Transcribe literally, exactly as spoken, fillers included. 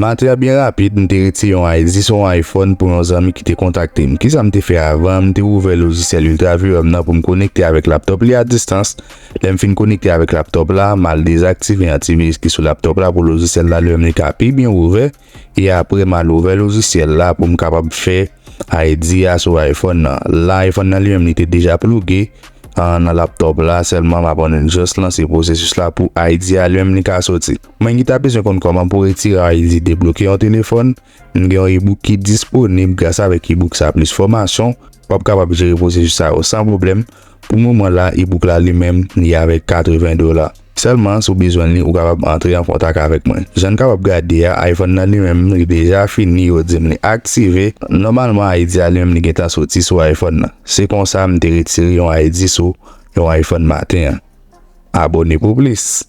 Maten an byen rapid, m te retire yon I D sou yon iPhone pou yon zanmi ki te kontakte m. Kisa m te fè avan? M te ouvè lojisyèl UltraVRM nan pou m konekte avèk laptop li a distans. Lè m fin konekte avèk laptop la, m al dezaktive antivirus ki sou laptop la pou lojisyèl la li menm li ka pi byen ouvè. E apre, m al ouvè lojisyèl la pou m kapab fè I D a sou iPhone nan. La, iPhone nan li menm li te deja ploge nan laptop la, sèlman m ap ann jis lanse pwosesis la pou I D a li menm li ka soti. Mwen ki ta bezwen konn kòman pou retire I D, debloke yon telefòn. M gen yon ebook ki disponib. Gras avèk ebook sa plis fòmasyon, w ap kapab jere pwosesis sa yo san pwoblèm. Pou moman la, ebook la li menm li avèk katreven dola. Sèlman si w bezwen li, ou kapab antre an kontak avèk mwen. Jan n kapab gade a, iPhone nan li menm li deja fini, yo di m li aktive. Nòmalman, I D a li menm li gentan soti sou iPhone nan. Se konsa m te retire yon I D sou yon iPhone maten an. Abòne pou plis.